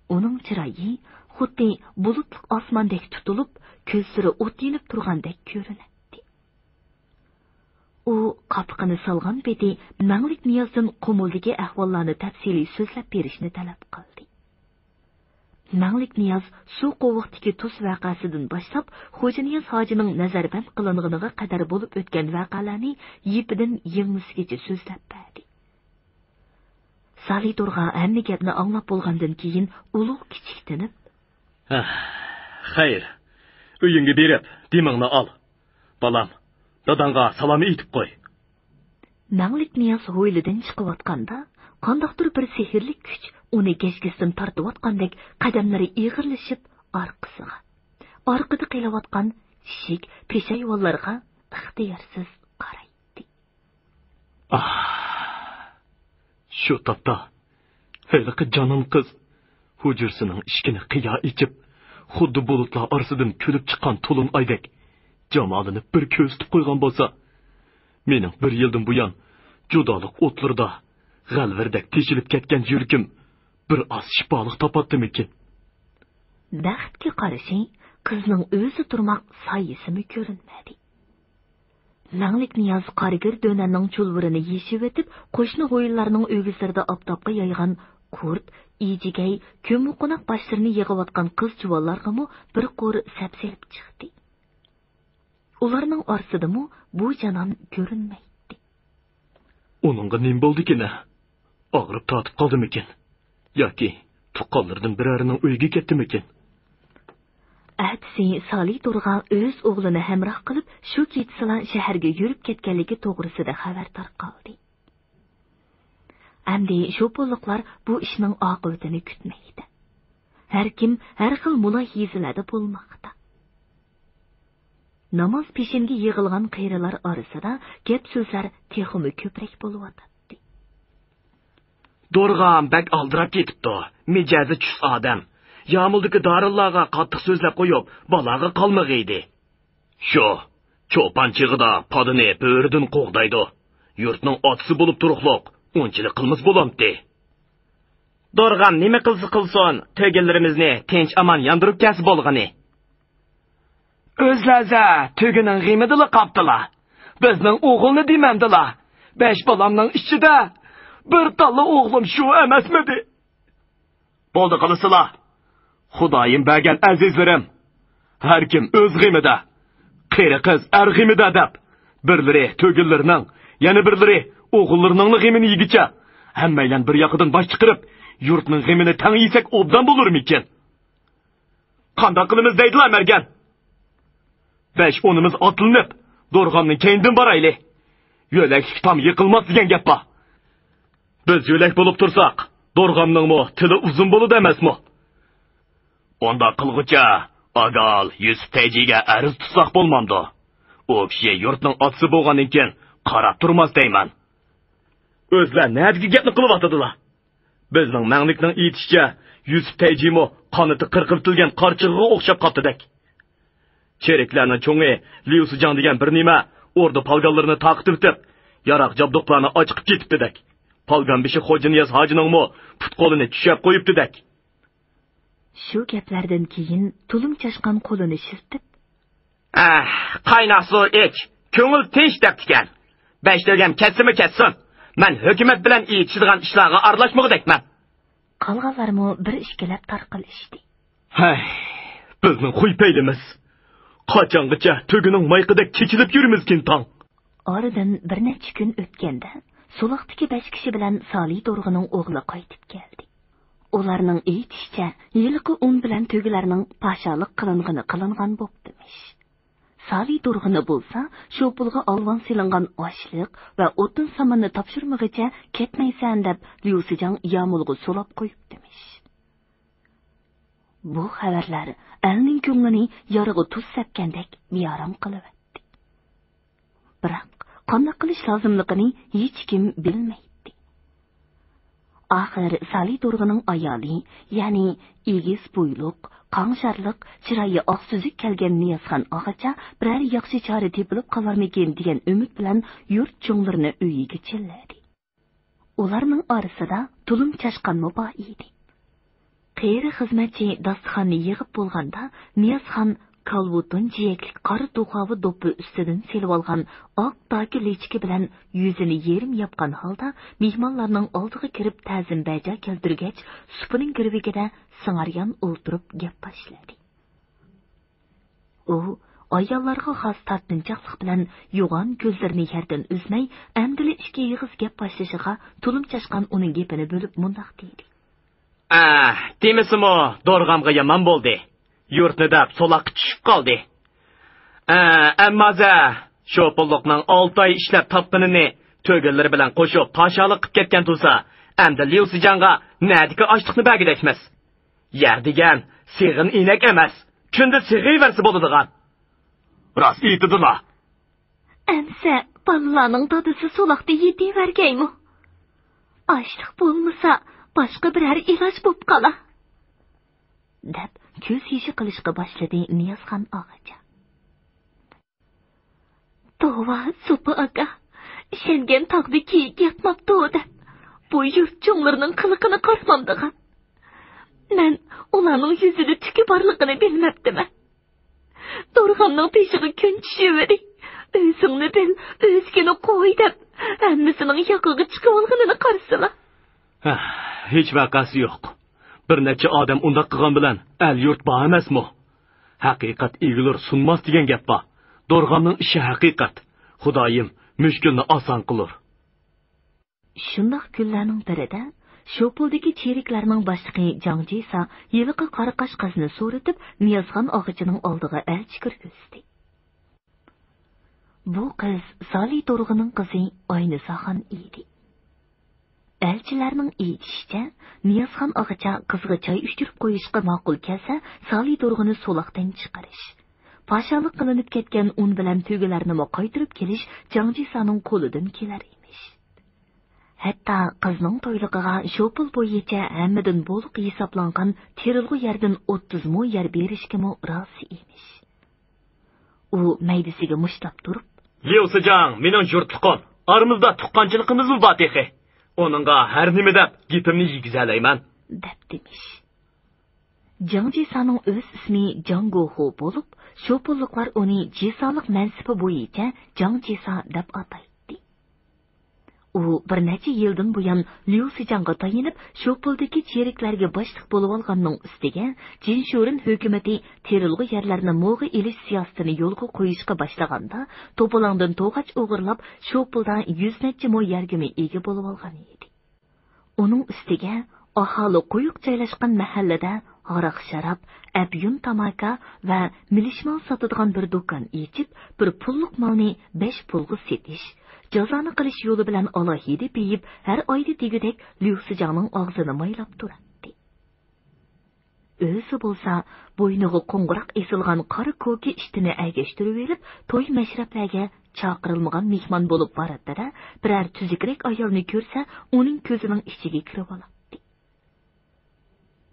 ئۇنىڭ چىرايى خۇددى بۇلۇتلۇق ئاسماندەك تۇتۇلۇپ، كۆزلىرى ئوت يېنىپ تۇرغاندەك كۆرۈنەتتى. ئۇ قاپىقىنى سالغان پېتى مەڭلىك نىيازدىن قۇمۇلدىكى ئەھۋاللارنى تەپسىلىي سۆزلەپ بېرىشنى تەلەپ قىلدى. مەڭلىك نىياز سۇ قوۋۇقتىكى تۇز ۋەقەسىدىن باشلاپ، خوجانىياز ھاجىنىڭ نەزەربەند قىلىنغىنىغا قەدەر بولۇپ ئۆتكەن ۋەقەلەرنى يىپىدىن يىڭنىسىگىچە سۆزلەپ بەردى. سالى تورغا ھەممە گەپنى ئاڭلاپ بولغاندىن كېيىن ئۇلۇغ كىچىكتىنىپ، ھە، خەير، ئۆيۈڭگە بېرىپ دېمىڭنى ئال. بالام، داداڭغا سالام ئېيتىپ قوي. مەڭلىك نىياز ھويلىدىن چىقىۋاتقاندا، قانداقتۇر بىر سېھىرلىك كۈچ ئۇنى گەجگىسىدىن تارتىۋاتقاندەك قەدەملىرى ئېغىرلىشىپ ئارقىسىغا، ئارقىدا قېلىۋاتقان ئىشىك، پېشايۋانلارغا ئىختىيارسىز قارايتتى. ئاھ! شۇ تاپتا ھېلىقى جانان قىز ھۇجرىسىنىڭ ئىشىكىنى قىيا ئېچىپ، خۇددى بۇلۇتلار ئارىسىدىن كۈلۈپ چىققان تولۇن ئايدەك جامالىنى بىر كۆرسىتىپ قويغان بولسا، مېنىڭ بىر يىلدىن بۇيان جۇدالىق ئوتلىرىدا غەلۋىردەك تېشىلىپ كەتكەن يۈرىكىم بىر ئاز شىپالىق تاپاتتىمىكىن؟ بەختكە قارشى، قىزنىڭ ئۆزى تۇرماق سايىسىمۇ كۆرۈنمىدى. مەڭلىك نىياز قارىگىر دۆنەننىڭ چۇلۋۇرىنى يېشىۋېتىپ، قوشنا ھويلىلارنىڭ ئۆگزىلىرىدە ئاپتاپقا يايغان قۇرت، ئىجىگەي، كۆممىقوناق باشلىرىنى يىغىۋاتقان قىز-جۇۋانلارغىمۇ بىر قۇر سەپسېلىپ چىقتى. ئۇلارنىڭ ئارىسىدىمۇ بۇ جانان كۆرۈنمەيتتى. ئۇنىڭغا نېمە بولدىكىن؟ ئاغرىپ تارتىپ قالدىمىكىن؟ ياكى تۇغقانلىرىدىن بىرەرىنىڭ ئۆيىگە كەتتىمىكىن؟ ئەتىسى سالى تورغا ئۆز ئوغلىنى ھەمراھ قىلىپ، شۇ كېچىسىلا شەھەرگە يۈرۈپ كەتكەنلىكى توغرىسىدا خەۋەر تارقالدى. ئەمدى شوپۇنلۇقلار بۇ ئىشنىڭ ئاقىۋىتىنى كۈتمەكتە. ھەركىم ھەر خىل مۇلاھىزىلەردە بولماقتا. ناماز پېشىنگە يىغىلغان قېرىلار ئارىسىدا گەپ-سۆزلەر تېخىمۇ كۆپرەك بولۇۋاتاتتى. دورغام بەك ئالدىراپ كېتىپتۇ. مىجەزى چۈس ئادەم. يامۇلدىكى دارىللارغا قاتتىق سۆزلەپ قويۇپ، بالاغا قالمىغىيدى. شۇ، چوپان چېغىدا پادىنى بۆرىدىن قوغدايدۇ. يۇرتنىڭ ئاتىسى بولۇپ تۇرۇقلۇق، ئۇنچىلىك قىلمىسا بولامتى؟ دورغام نېمە قىلسا قىلسۇن، تۆگىلىرىمىزنى تىنچ-ئامان ياندۇرۇپ كەلسە بولغىنى. ئۆزلەزە تۆگىنىڭ غېمىدىلا قاپتىلا. بىزنىڭ ئوغۇلنى دېمەمدىلا. بەش بالامنىڭ ئىچىدە بىر تاللا ئوغلۇم شۇ ئەمەسمىدى؟ بولدى قىلىسىلا. خۇدايىم بەرگەن ئەزىزلىرىم. ھەركىم ئۆز غېمىدە. قېرى قىز ئەر غېمىدە دەپ، بىرلىرى تۆگىلىرىنىڭ، يەنە بىرلىرى ئوغۇللىرىنىڭلا غېمىنى يېگۈچە، ھەممەيلەن بىر ياقىدىن باش چىقىرىپ، يۇرتنىڭ غېمىنى تەڭ يېسەك ئوبدان بولۇرمىكىن؟ قانداق قىلىمىز دەيدىلا مەرگەن؟ بەش ئونىمىز ئاتلىنىپ، دورغامنىڭ كەينىدىن بارايلى. يۆلەكلىك تام يىقىلماس دېگەن گەپ بار. بىز يۆلەك بولۇپ تۇرساق، دورغامنىڭمۇ تىلى ئۇزۇن بولىدۇ ئەمەسمۇ؟ ئۇنداق قىلغۇچە، ئاگال يۈسۈپ تەيجىگە ئەرز تۇتساق بولمامدۇ؟ ئۇ كىشى يۇرتنىڭ ئاتىسى بولغاندىن كېيىن قاراپ تۇرماس دەيمەن. ئۆزلەر نەدىكى گەپنى قىلىۋاتىدىلا؟ بىزنىڭ مەڭلىكنىڭ ئېيتىشىچە، يۈسۈپ تەيجىمۇ قانىتى قىرقىۋېتىلگەن قارچىغىغا ئوخشاپ قاپتىدەك. چېرىكلەرنىڭ چوڭى ليۇ سىجاڭ دېگەن بىر نېمە ئوردا پالگانلىرىنى تارقىتىۋېتىپ، ياراغ جابدۇقلارنى ئاچىقىپ كېتىپتىدەك. پالگان بېشى خوجانىياز ھاجىنىڭمۇ پۇت-قولىنى چۈشەپ قويۇپتىدەك. شۇ گەپلەردىن كېيىن تۇلۇم چاشقان قولىنى شىلتىپ، ئەھ، قايناق سۇ ئىچ، كۆڭۈل تىنچ دەپتىكەن. بەش تۆگەم كەتسىمۇ كەتسۇن، مەن ھۆكۈمەت بىلەن ئېيتىشىدىغان ئىشلارغا ئارىلاشمىغۇدەكمەن. قالغانلارمۇ بىر ئىككىلەپ تارقىلىشتى. ھەي، بىزنىڭ خۇي پەيلىمىز. قاچانغىچە تۆگىنىڭ مايىقىدەك چېچىلىپ يۈرىمىزكىن تاڭ؟ ئارىدىن بىر نەچچە كۈن ئۆتكەندە، سولاقتىكى بەش كىشى بىلەن سالى دورغىنىڭ ئوغلى قايتىپ كەلدى. ئۇلارنىڭ ئېيتىشىچە، ھېلىقى ئۇن بىلەن تۆگىلەرنىڭ پاشالىق قىلىنغىنى قىلىنغان بوپتىمىش. سالى دورغىنى بولسا، شوپۇلغا ئالۋان سېلىنغان ئاشلىق ۋە ئوتۇن-ساماننى تاپشۇرمىغىچە كەتمەيسەن دەپ، ليۇ سىجاڭ يامۇلغا سولاپ قويۇپتىمىش. بۇ خەۋەرلەر ئەلنىڭ كۆڭلىنى يارغا تۇز سەپكەندەك بىئارام قىلىۋەتتى. بىراق، قانداق قىلىش لازىملىقىنى ھېچكىم بىلمەيتتى. ئاخىر سالى دورغىنىڭ ئايالى، يەنى ئېگىز بويلۇق، قاڭشارلىق، چىرايى ئاق سۈزۈك كەلگەن نىيازخان ئاغىچا بىرەر ياخشى چارە تېپىلىپ قالارمىكىن دېگەن ئۈمىد بىلەن يۇرت چوڭلىرىنى ئۆيىگە چىللىدى. ئۇلارنىڭ ئارىسىدا تۇلۇم چاشقانمۇ بار ئىدى. قېرى خىزمەتچى داستىخاننى يىغىپ بولغاندا، نىيازخان كالۋۇتۇن جىيەكلىك قارا دۇخاۋا دوپپا ئۈستىدىن سېلىۋالغان ئاق داكا لىچكا بىلەن يۈزىنى يېرىم ياپقان ھالدا مېھمانلارنىڭ ئالدىغا كىرىپ تەزىم بەجا كەلتۈرگەچ، سۇپىنىڭ گىرۋىكىدە سىڭاريان ئولتۇرۇپ گەپ باشلىدى. ئۇ ئاياللارغا خاس تارتىنچاقلىق بىلەن يوغان كۆزلىرىنى يەردىن ئۈزمەي، ئەمدىلا ئىككى ئېغىز گەپ باشلىشىغا، تۇلۇم چاشقان ئۇنىڭ گېپىنى بۆلۈپ مۇنداق دېدى. ئە، دېمىسىمۇ، دورغامغا يامان بولدى. يۇرتنى دەپ سولاققا چۈشۈپ قالدى. ئە، ئەمما زە، شوپۇنلۇقنىڭ ئالتە ئاي ئىشلەپ تاپقىنىنى تۆگىلىرى بىلەن قوشۇپ پاشالىق قىپ كەتكەن تۇرسا، ئەمدى ليۇ سىجاڭغا نەدىكى ئاشلىقنى بەرگۈدەكمىز؟ يەر دېگەن سېغىن ئىنەك ئەمەس، كۈندە سېغىۋەرسە بولىدىغان. راست ئېيتىدىلا. ئەمسە بالىلارنىڭ دادىسى سولاقتا يېتىۋەرگەيمۇ؟ ئاشلىق بولمىسا، باشقا بىرەر ئىلاج بوپ قالا. دەپ كۆز يېشى قىلىشقا باشلىدى نىيازخان ئاغىچا. توۋا، سوپى ئاكا، ئىشەنگەن تاغدا كېيىك ياتماپتۇ دەپ، بۇ يۇرت چوڭلىرىنىڭ قىلىقىنى قارىمامدىغان. مەن ئۇلارنىڭ يۈزىدە تۈكى بارلىقىنى بىلمەپتىمەن. دورغامنىڭ بېشىغا كۈن چۈشۈۋىدى. ئۆزۈڭنى بىل، ئۆزگىنى قوي دەپ، ھەممىسىنىڭ ياقىغا چىقىۋالغىنىنى قارىسىلا. ھە، ھېچ ۋەقەسى يوق. بىر نەچچە ئادەم ئۇنداق قىلغان بىلەن ئەل-يۇرت بار ئەمەسمۇ؟ ھەقىقەت ئېگىلۇر سۇنماس دېگەن گەپ بار. دورغامنىڭ ئىشى ھەقىقەت. خۇدايىم مۈشكۈلنى ئاسان قىلۇر. شۇنداق كۈنلەرنىڭ بىرىدە، شوپۇلدىكى چېرىكلەرنىڭ باشلىقى جاڭ جىسا ھېلىقى قاراقاش قىزنى سورىتىپ، نىيازخان ئاغىچىنىڭ ئالدىغا ئەلچى كىرگۈزدى. بۇ قىز سالى دورغىنىڭ قىزى ئاينىساخان ئىدى. ئەلچىلەرنىڭ ئېيتىشىچە، نىيازخان ئاغىچا قىزغا چاي ئىچۈرۈپ قويۇشقا ماقۇل كەلسە، سالى دورغىنى سولاقتىن چىقىرىش، پاشالىق قىلىنىپ كەتكەن ئۇن بىلەن تۆگىلەرنىمۇ قايتۇرۇپ كېلىش جاڭ جىسانىڭ قولىدىن كېلەر ئىمىش. ھەتتا قىزنىڭ تويلۇقىغا شوپۇل بويىچە ھەممىدىن بولۇق ھېسابلانغان تېرىلغۇ يەردىن ئوتتۇز مو يەر بېرىشكىمۇ رازى ئىمىش. ئۇ مەيدىسىگە مۇشتلاپ تۇرۇپ، ليۇ سىجاڭ مېنىڭ يۇرتلۇقۇم، ئارىمىزدا تۇغقانچىلىقىمىزمۇ بار تېخى. ئۇنىڭغا ھەر نېمە دەپ گېپىمنى يېگۈزەلەيمەن، دەپتىمىش. جاڭ جىسانىڭ ئۆز ئىسمى جاڭ گوخۇ بولۇپ، شوپۇنلۇقلار ئۇنى جىسالىق مەنسىپى بويىچە جاڭ جىسا دەپ ئاتايتتى. ئۇ بىر نەچچە يىلدىن بۇيان ليۇ سىجاڭغا تايىنىپ، شوپۇلدىكى چېرىكلەرگە باشلىق بولۇۋالغاننىڭ ئۈستىگە، جىنشۇرېن ھۆكۈمىتى تېرىلغۇ يەرلەرنى موغا ئېلىش سىياسىتىنى يولغا قويۇشقا باشلىغاندا، توپىلاڭدىن توغاچ ئوغرىلاپ، شوپۇلدا يۈز نەچچە مو يەرگىمۇ ئىگە بولۇۋالغان ئىدى. ئۇنىڭ ئۈستىگە ئاھالى قويۇق جايلاشقان مەھەللىدە ھاراق-شاراب، ئەپيۈن تاماكا ۋە مىلىشمال ساتىدىغان بىر دۇكان ئېچىپ، بىر پۇللۇق مالنى بەش پۇلغا سېتىش، جازانى قىلىش يولى بىلەن ئالاھىدە بېيىپ، ھەر ئايدا دېگۈدەك ليۇ سىجاڭنىڭ ئاغزىنى مايلاپ تۇراتتى. ئۆزى بولسا بوينىغا قوڭغۇراق ئېسىلغان قارا كوكى ئىشتىنى ئەگەشتۈرۈۋېلىپ، توي مەشرەپلەرگە چاقىرىلمىغان مېھمان بولۇپ باراتتى-دە، بىرەر تۈزۈكرەك ئايالنى كۆرسە، ئۇنىڭ كۆزىنىڭ ئىچىگە كىرىۋالاتتى.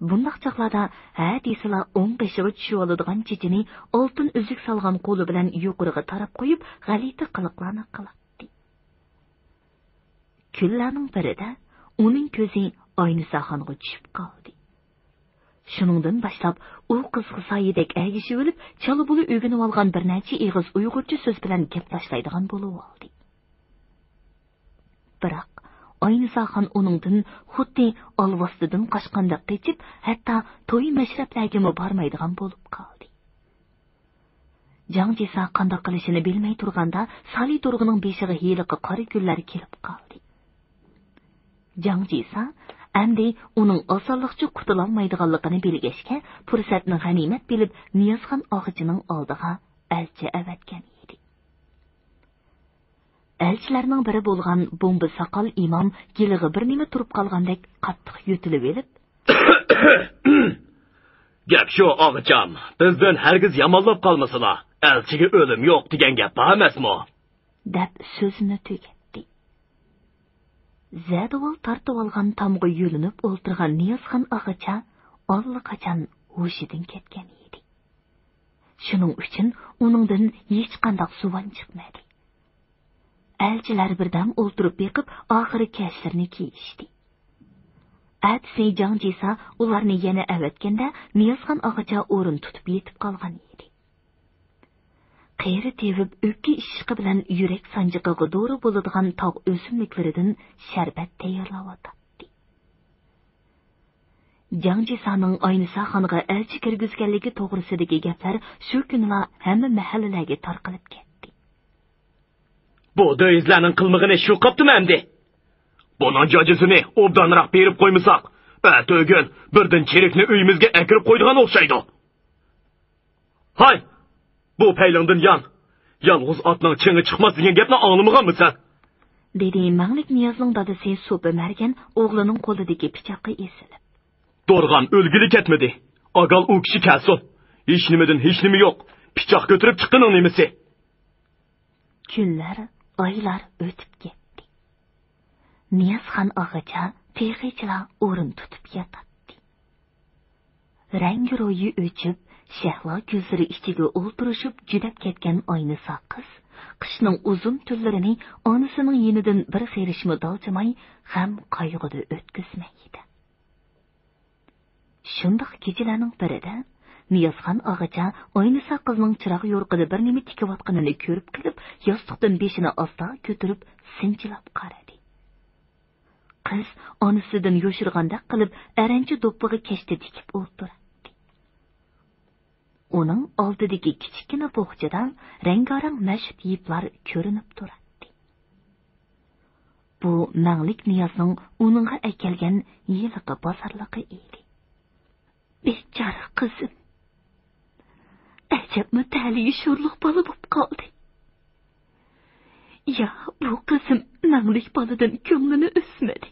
بۇنداق چاغلاردا ھە دېسىلا ئوڭ بېشىغا چۈشۈۋالىدىغان چېچىنى ئالتۇن ئۈزۈك سالغان قولى بىلەن يۇقىرىغا تاراپ قويۇپ، غەلىتە قىلىقلارنى قىلاتتى. كۈنلەرنىڭ بىرىدە ئۇنىڭ كۆزى ئاينىساخانغا چۈشۈپ قالدى. شۇنىڭدىن باشلاپ ئۇ قىزغا سايىدەك ئەگىشىۋېلىپ، چالا بۇلا ئۆگىنىۋالغان بىر نەچچە ئېغىز ئۇيغۇرچە سۆز بىلەن گەپ تاشلايدىغان بولۇۋالدى. بىراق، ئاينىساخان ئۇنىڭدىن خۇددى ئالۋاستىدىن قاچقاندەك قېچىپ، ھەتتا توي مەشرەپلەرگىمۇ بارمايدىغان بولۇپ قالدى. جاڭ جىسا قانداق قىلىشىنى بىلمەي تۇرغاندا، سالى تۇرغىنىڭ بېشىغا ھېلىقى قارا كۈنلەر كېلىپ قالدى. جاڭ جىسا ئەمدى ئۇنىڭ ئاسانلىقچە قۇتۇلالمايدىغانلىقىنى بىلگەچكە، پۇرسەتنى غەنىيمەت بىلىپ، نىيازخان ئاغىچىنىڭ ئالدىغا ئەلچى ئەۋەتكەن ئىدى. ئەلچىلەرنىڭ بىرى بولغان بومبا ساقال ئىمام گېلىغا بىر نېمە تۇرۇپ قالغاندەك قاتتىق يۆتىلىۋېلىپ، گەپ شۇ، ئاغىچام، بىزدىن ھەرگىز يامانلاپ قالمىسىلا، ئەلچىگە ئۆلۈم يوق دېگەن گەپ بار ئەمەسمۇ؟ دەپ سۆزىنى تۈگەتتى. زەدىۋال تارتىۋالغان تامغا يۆلىنىپ ئولتۇرغان نىيازخان ئاغىچا ئاللىقاچان ھوشىدىن كەتكەن ئىدى. شۇنىڭ ئۈچۈن ئۇنىڭدىن ھېچقانداق زۇۋان چىقمىدى. ئەلچىلەر بىردەم ئولتۇرۇپ بېقىپ، ئاخىرى كەشلىرىنى كىيىشتى. ئەتىسى جاڭ جىسا ئۇلارنى يەنە ئەۋەتكەندە، نىيازخان ئاغىچا ئورۇن تۇتۇپ يېتىپ قالغان ئىدى. قېرى تېۋىپ ئۆپكە ئىششىقى بىلەن يۈرەك سانجىقىغا دورا بولىدىغان تاغ ئۆسۈملۈكلىرىدىن شەربەت تەييارلاۋاتاتتى. جاڭ جىسانىڭ ئاينىساخانغا ئەلچى كىرگۈزگەنلىكى توغرىسىدىكى گەپلەر شۇ كۈنىلا ھەممە مەھەللىلەرگە تارقىلىپ كەتتى. بۇ دۆيۈزلەرنىڭ قىلمىغىنى شۇ قاپتىمۇ ئەمدى؟ بۇنىڭ جاجىسىنى ئوبدانراق بېرىپ قويمىساق، ئەتىگۈن بىردىن چېرىكنى ئۆيىمىزگە ئەكىرىپ قويىدىغان ئوخشايدۇ. ھاي! بۇ پەيلىڭدىن يان! يالغۇز ئاتنىڭ چېڭى چىقماس دېگەن گەپنى ئاڭلىمىغانمۇسەن؟ دېدى مەڭلىك نىيازنىڭ دادىسى سوپى مەرگەن ئوغلىنىڭ قولىدىكى پىچاققا ئېسىلىپ. دورغان ئۆلگىلى كەتمىدى. ئاگال ئۇ كىشى كەلسۇن. ھېچنېمىدىن ھېچنېمە يوق. پىچاق كۆتۈرۈپ چىققىنىڭ نېمىسى؟ كۈنلەر، ئايلار ئۆتۈپ كەتتى. نىيازخان ئاغىچا تېخىچىلا ئورۇن تۇتۇپ ياتاتتى. رەڭگى رويى ئۆچۈپ، شەھلا كۆزلىرى ئىچىگە ئولتۇرۇشۇپ جۈدەپ كەتكەن ئاينىسا قىز قىشنىڭ ئۇزۇن تۈنلىرىنى ئانىسىنىڭ يېنىدىن بىر قېرىشمۇ دالچىماي، غەم قايغۇدا ئۆتكۈزمەيدى. شۇنداق كېچىلەرنىڭ بىرىدە نىيازخان ئاغىچا ئاينىسا قىزنىڭ چىراغ يورۇقىدا بىر نېمە تىكىۋاتقىنىنى كۆرۈپ قېلىپ، ياستۇقتىن بېشىنى ئاستا كۆتۈرۈپ سىنچىلاپ قارىدى. قىز ئانىسىدىن يوشۇرغاندەك قىلىپ ئەرەنچە دوپپىغا كەشتە تىكىپ ئولتۇراتتى. ئۇنىڭ ئالدىدىكى كىچىككىنە بوخچىدا رەڭگارەڭ مەشۇت يىپلار كۆرۈنۈپ تۇراتتى. بۇ مەڭلىك نىيازنىڭ ئۇنىڭغا ئەكەلگەن ھېلىقى بازارلىقى ئىدى. بىچارە قىزىم. ئەجەبمۇ تەلىيى شورلۇق بالا بوپ قالدى. يا بۇ قىزىم مەڭلىك بالىدىن كۆڭلىنى ئۈزمىدى.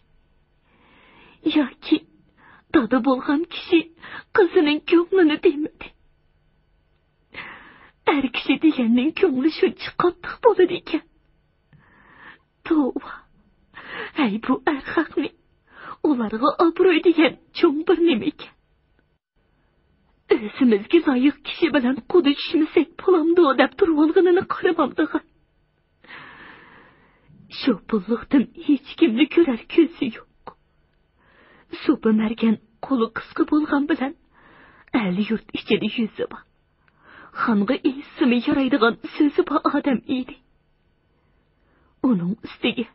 ياكى دادا بولغان كىشى قىزىنىڭ كۆڭلىنى دېمىدى. ئەر كىشى دېگەننىڭ كۆڭلى شۇنچە قاتتىق بولىدىكەن. توۋا. ھەي، بۇ ئەر خەقنى. ئۇلارغا ئابروي دېگەن چوڭ بىر نېمىكەن. ئۆزىمىزگە لايىق كىشى بىلەن قۇدا چۈشمىسەك بولامدۇ دەپ تۇرۇۋالغىنىنى قارىمامدىغان. شۇ پۇللۇقتىن ھېچكىمنى كۆرەر كۆزى يوق. سوپى مەرگەن قولى قىسقا بولغان بىلەن ئەل يۇرت ئىچىدە يۈزى بار، خانغا ئېيتسىمۇ يارايدىغان سۆزى بار ئادەم ئىدى. ئۇنىڭ ئۈستىگە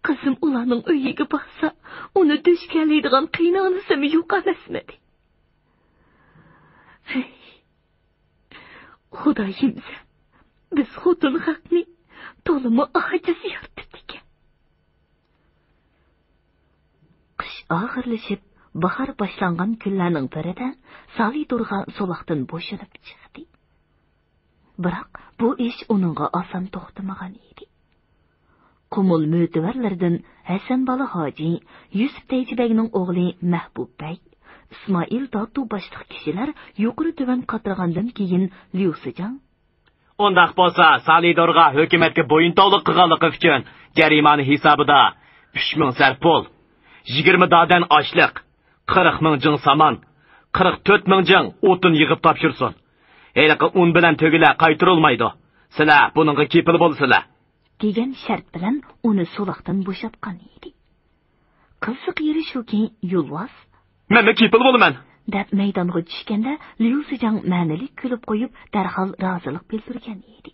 قىزىم ئۇلارنىڭ ئۆيىگە بارسا، ئۇنى دۈشكەلەيدىغان قىينىغنىسىمۇ يوق ئەمەسمىدى؟ ھەي، خۇدايىم سەن، بىز خوتۇن خەقنى تولىمۇ ئاجىز يارىتىپتىكەن. قىش ئاخىرلىشىپ، باھار باشلانغان كۈنلەرنىڭ بىرىدە سالى دورغا سولاقتىن بوشىنىپ چىقتى. بىراق بۇ ئىش ئۇنىڭغا ئاسان توختىمىغان ئىدى. قۇمۇل مۆتىۋەرلىرىدىن ھەسەن بالا ھاجى، يۈسۈپ تەيجى بەگنىڭ ئوغلى مەھبۇب بەگ، ئىسمائىل داتۇ باشلىق كىشىلەر يۇقىرى تۆۋەن قاترىغاندىن كېيىن، ليۇ سىجاڭ، ئۇنداق بولسا، سالى دورغا ھۆكۈمەتكە بويۇنتاۋلىق قىلغانلىقى ئۈچۈن جەرىمانە ھېسابىدا ئۈچ مىڭ سەر پۇل، يىگىرمە دادەن ئاشلىق، قىرىق مىڭ جىڭ سامان، قىرىق تۆت مىڭ جىڭ ئوتۇن يىغىپ تاپشۇرسۇن. ھېلىقى ئۇن بىلەن تۆگىلەر قايتۇرۇلمايدۇ. سىلەر بۇنىڭغا كېپىل بولىسىلەر. دېگەن شەرت بىلەن ئۇنى سولاقتىن بوشاتقان ئىدى. قىزىق يېرى شۇكى، يولۋاس، مەنمۇ كېپىل بولىمەن، دەپ مەيدانغا چۈشكەندە، ليۇ سىجاڭ مەنىلىك كۈلۈپ قويۇپ، دەرھال رازىلىق بىلدۈرگەن ئىدى.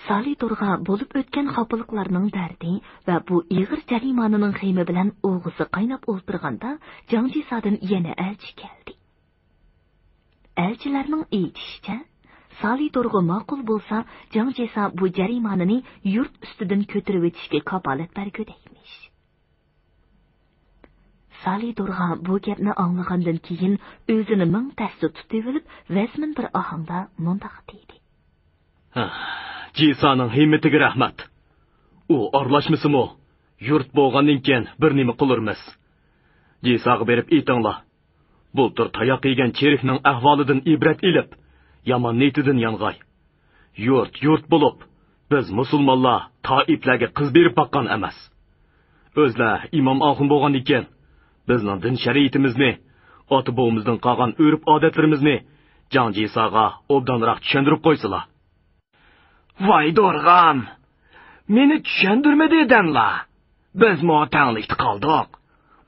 سالى دورغا بولۇپ ئۆتكەن خاپىلىقلارنىڭ دەردى ۋە بۇ ئېغىر جەرىمانىنىڭ غېمى بىلەن ئوغزى قايناپ ئولتۇرغاندا، جاڭ جىسادىن يەنە ئەلچى كەلدى. ئەلچىلەرنىڭ ئېيتىشىچە، سالى دورغا ماقۇل بولسا، جاڭ جىسا بۇ جەرىمانىنى يۇرت ئۈستىدىن كۆتۈرۈۋېتىشكە كاپالەت بەرگۈدەكمىش. سالى دورغا بۇ گەپنى ئاڭلىغاندىن كېيىن، ئۆزىنى مىڭ تەستە تۇتۇۋېلىپ، ۋەزمىن بىر ئاھاڭدا مۇنداق دېدى. ھە، جىسانىڭ ھىممىتىگە رەھمەت. ئۇ ئارىلاشمىسىمۇ، يۇرت بولغاندىن كېيىن بىر نېمە قىلۇرمىز. جىساغا بېرىپ ئېيتىڭلار. بۇلتۇر تاياق يېگەن چېرىكنىڭ ئەھۋالىدىن ئىبرەت ئېلىپ، يامان نىيىتىدىن يانغاي. يۇرت يۇرت بولۇپ، بىز مۇسۇلمانلار تائىپلەرگە قىز بېرىپ باققان ئەمەس. ئۆزلەر ئىمام ئاخۇن بولغاندىكىن، بىزنىڭ دىن شەرىئىتىمىزنى، ئاتا بوۋىمىزدىن قالغان ئۆرپ ئادەتلىرىمىزنى جاڭ جىساغا ئوبدانراق چۈشەندۈرۈپ قويسىلا. ۋاي دورغام، مېنى چۈشەندۈرمىدى دەڭلا. بىزمۇ تەڭلىكتە قالدۇق.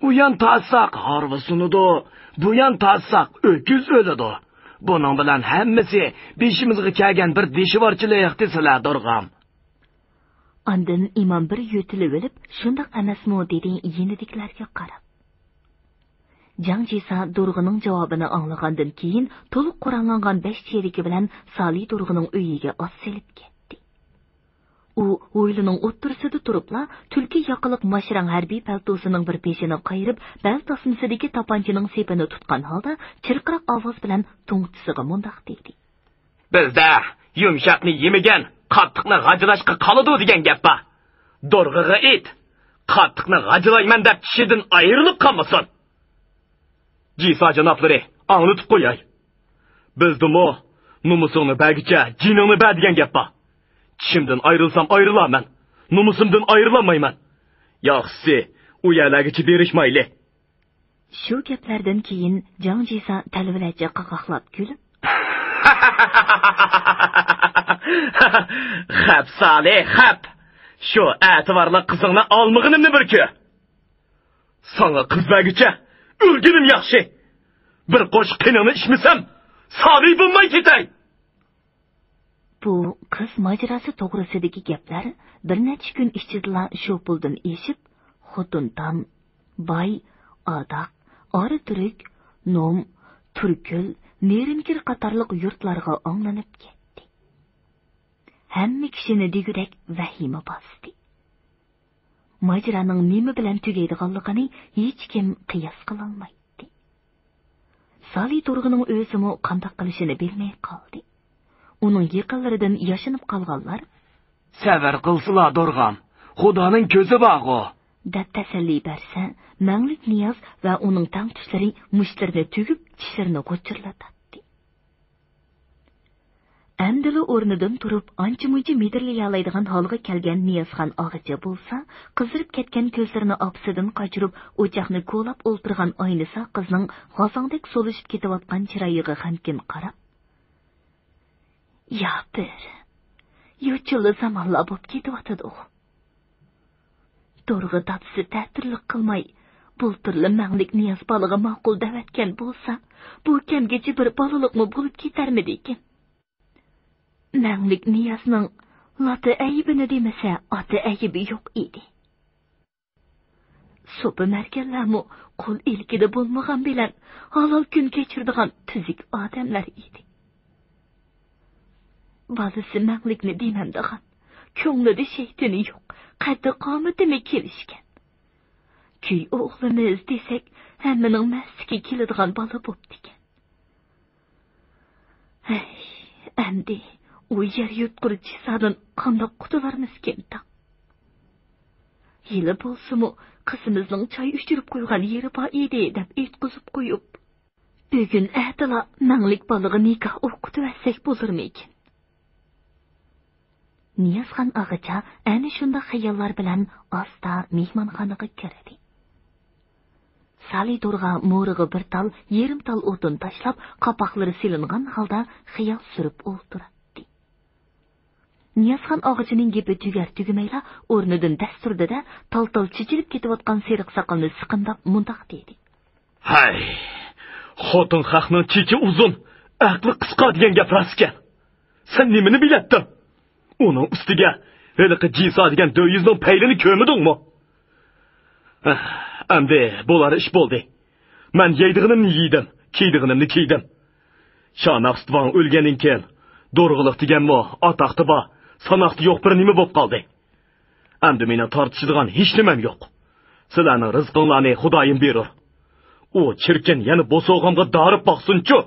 ئۇيان تارتساق ھارۋا سۇنىدۇ، بۇيان تارتساق ئۆكۈز ئۆلىدۇ. بۇنىڭ بىلەن ھەممىسى بېشىمىزغا كەلگەن بىر دېشىۋارچىلىق دېسىلە دورغام. ئاندىن ئىمام بىر يۆتىلىۋېلىپ، شۇنداق ئەمەسمۇ؟ دېدى يېنىدىكىلەرگە قاراپ. جاڭ جىسا دورغىنىڭ جاۋابىنى ئاڭلىغاندىن كېيىن، تولۇق قوراللانغان بەش چېرىكى بىلەن سالى دورغىنىڭ ئۆيىگە ئات سېلىپ كەتتى. ئۇ ھويلىنىڭ ئوتتۇرىسىدا تۇرۇپلا، تۈلكە ياقىلىق ماشرەڭ ھەربىي پەلتوسىنىڭ بىر بېشىنى قايرىپ، بەل تاسمىسىدىكى تاپانچىنىڭ سېپىنى تۇتقان ھالدا، چىرقىراق ئاۋاز بىلەن توڭتىسىغا مۇنداق دېدى. بىزدە يۇمشاقنى يېمىگەن قاتتىقنى غاجىلاشقا قالىدۇ دېگەن گەپ بار. دورغىغا ئېيت، قاتتىقنى غاجىلايمەن دەپ چىشىدىن ئايرىلىپ قالمىسۇن. جىسا جانابلىرى، ئاڭلىتىپ قوياي. بىزدىمۇ نومۇسۇڭنى بەرگۈچە جېنىڭنى بەر دېگەن گەپ بار. چىشىمدىن ئايرىلسام ئايرىلارمەن، نومۇسۇمدىن ئايرىلالمايمەن. ياخشىسى، ئۇ يەرلەرگىچە بېرىشمايلى. شۇ گەپلەردىن كېيىن جاڭ جىسا تەلۋىلەرچە قاقاقلاپ كۈلۈپ، خەپ سالى، خەپ! شۇ ئەتىۋارلىق قىزىڭنى ئالمىغىنىمنى بىر كۆر! ساڭا قىز بەرگۈچە ئۆلگىنىم ياخشى! بىر قوشۇق قېنىڭنى ئىچمىسەم، سالى بولماي كېتەي! بۇ قىز ماجىراسى توغرىسىدىكى گەپلەر بىر نەچچە كۈن ئىچىدىلا شۇ پۇلدىن ئېشىپ، خوتۇنتام، باي، ئاداق، ئارا تۈرك، نوم، تۈركۈل، نېرىنكىر قاتارلىق يۇرتلارغا ئاڭلىنىپ كەتتى. ھەممە كىشىنى دېگۈدەك ۋەھىمە باستى. ماجىرانىڭ نېمە بىلەن تۈگەيدىغانلىقىنى ھېچكىم قىياس قىلالمايتتى. سالى دورغىنىڭ ئۆزىمۇ قانداق قىلىشىنى بىلمەي قالدى. ئۇنىڭ يېقىنلىرىدىن ياشىنىپ قالغانلار، سەۋر قىلسىلا دورغام، خۇدانىڭ كۆزى بارغۇ، دەپ تەسەللى بەرسە، مەڭلىك نىياز ۋە ئۇنىڭ تەڭتۇشلىرى مۇشتلىرىنى تۈگۈپ، چىشلىرىنى غۇچۇرلىتاتتى. ئەمدىلا ئورنىدىن تۇرۇپ، ئانچە-مۇنچە مىدىرلىيالايدىغان ھالغا كەلگەن نىيازخان ئاغىچى بولسا، قىزىرىپ كەتكەن كۆزلىرىنى ئاپىسىدىن قاچۇرۇپ، ئوچاقنى كولاپ ئولتۇرغان ئاينىسا قىزنىڭ غازاڭدەك سولۇشۇپ كېتىۋاتقان چىرايىغا غەمكىن قاراپ، يا بىر يوچۇنلا زامانلار بولۇپ كېتىۋاتىدۇ. دورغا دادىسى تەتۈرلۈك قىلماي، بۇلتۇرلا مەڭلىك نىياز بالىغا ماقۇل دەۋەتكەن بولسا، بۇ كەمگىچە بىر بالىلىقمۇ بولۇپ كېتەرمىدىكىن؟ مەڭلىك نىيازنىڭ لاتا ئەيىبىنى دېمىسە، ئاتا ئەيىبى يوق ئىدى. سوپى مەركەنلەرمۇ قول ئىلكىدە بولمىغان بىلەن ھالال كۈن كەچۈرىدىغان تۈزۈك ئادەملەر ئىدى. بالىسى مەڭلىكنى دېمەمدىغان، كۆڭلىدە شەيتىنى يوق، قەددى قامىتىمۇ كېلىشكەن. كۈي ئوغلىمىز دېسەك، ھەممىنىڭ مەستىكى كېلىدىغان بالا بوپتىكەن. ھەي، ئەمدى ئۇ يەر يۇتقۇر جىسادىن قانداق قۇتۇلارمىزكىن تاڭ؟ ھېلى بولسىمۇ قىزىمىزنىڭ چاي ئۆچۈرۈپ قويغان يېرى بار ئىدى دەپ ئېيتقۇزۇپ قويۇپ، بۈگۈن ئەتىلا مەڭلىك بالىغا نىكاھ ئوقۇتۇۋەتسەك بولۇرمىكىن؟ نىيازخان ئاغىچا ئەنە شۇنداق خىياللار بىلەن ئاستا مېھمانخانىغا كىردى. سالى دورغا مورىغا بىر تال، يېرىم تال ئوتۇن تاشلاپ، قاپاقلىرى سېلىنغان ھالدا خىيال سۈرۈپ ئولتۇراتتى. نىيازخان ئاغىچىنىڭ گېپى تۈگەر-تۈگىمەيلا ئورنىدىن دەس تۇردى-دە، تال-تال چېچىلىپ كېتىۋاتقان سېرىق ساقىلىنى سىقىمداپ مۇنداق دېدى. ھەي، خوتۇن خەقنىڭ چېچى ئۇزۇن، ئەقلى قىسقا دېگەن گەپ راستكەن. سەن نېمىنى بىلەتتىڭ؟ ئۇنىڭ ئۈستىگە ھېلىقى جىسا دېگەن دۆيۈزنىڭ پەيلىنى كۆرمىدىڭمۇ؟ ئەمدى بولار ئىش بولدى. مەن يەيدىغىنىمنى يېدىم، كىيىدىغىنىمنى كىيدىم. شاناقسىت ۋاڭ ئۆلگەندىن كېيىن، دورغىلىق دېگەنمۇ ئاتاقتا بار، ساناقتا يوق بىر نېمە بولۇپ قالدى. ئەمدى مېنىڭ تارتىشىدىغان ھېچنېمەم يوق. سىلەرنىڭ رىزقىڭلارنى خۇدايىم بېرۇر. ئۇ چىركىن يەنە بوسۇغامغا دارىپ باقسۇنچۇ،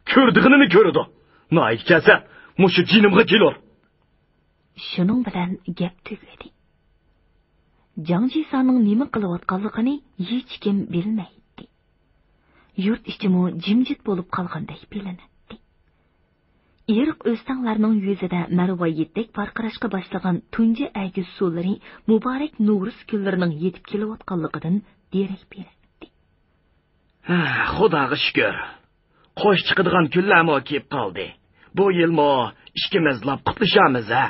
كۆرىدىغىنىنى كۆرىدۇ. ناھايىتى كەلسە، مۇشۇ جېنىمغا كېلۇر. شۇنىڭ بىلەن گەپ تۈگىدى. جاڭ جىسانىڭ نېمە قىلىۋاتقانلىقىنى ھېچكىم بىلمەيتتى. يۇرت ئىچىمۇ جىمجىت بولۇپ قالغاندەك بىلىنەتتى. ئېرىق ئۆستەڭلەرنىڭ يۈزىدە مەرۋايىتتەك پارقىراشقا باشلىغان تۇنجى ئەگىز سۇلىرى مۇبارەك نورۇز كۈنلىرىنىڭ يېتىپ كېلىۋاتقانلىقىدىن دېرەك بېرەتتى. ھە، خۇداغا شۈكۈر. قوش چىقىدىغان كۈنلەرمۇ كېلىپ قالدى. بۇ يىلمۇ ئىككىمىز لاپ قۇتلىشارمىز، ھە؟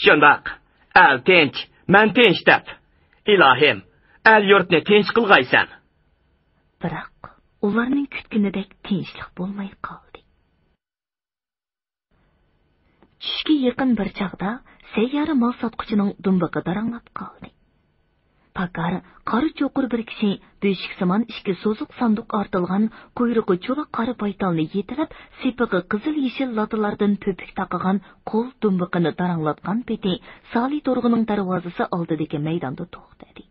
شۇنداق. ئەل تىنچ، مەن تىنچ دەپ. ئىلاھىم، ئەل-يۇرتنى تىنچ قىلغايسەن. بىراق، ئۇلارنىڭ كۈتكىنىدەك تىنچلىق بولماي قالدى. چۈشكە يېقىن بىر چاغدا سەييارە مال ساتقۇچىنىڭ دۇمبىقى داراڭلاپ قالدى. پاكار، قارا چوقۇر بىر كىشى بۆشۈكسىمان ئىككى سوزۇق ساندۇق ئارتىلغان، قۇيرۇقى چولا قارا بايتالنى يېتىلەپ، سېپىقى قىزىل-يېشىل لاتىلاردىن پۆپۈك تاقىغان قول دۇمبىقىنى داراڭلاتقان پېتى سالى تورغىنىڭ دەرۋازىسى ئالدىدىكى مەيداندا توختىدى.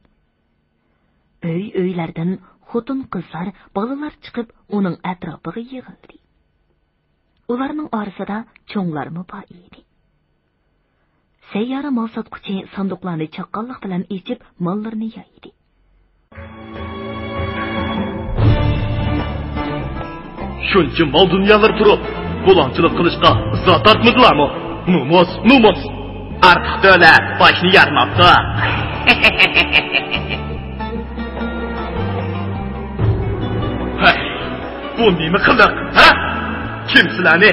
ئۆي-ئۆيلەردىن خوتۇن-قىزلار، بالىلار چىقىپ، ئۇنىڭ ئەتراپىغا يىغىلدى. ئۇلارنىڭ ئارىسىدا چوڭلارمۇ بار ئىدى. سەييارە مال ساتقۇچى ساندۇقلارنى چاققانلىق بىلەن ئېچىپ، ماللىرىنى يايدى. شۇنچە مال دۇنيالار تۇرۇپ، بۇلاڭچىلىق قىلىشقا زات ئارتمىدىلارمۇ؟ نومۇس، نومۇس! ئارتۇق دۆلەت باشنى يارماپتۇ. ھەي، بۇ نېمە قىلىق، ھە؟ كىم سىلەرنى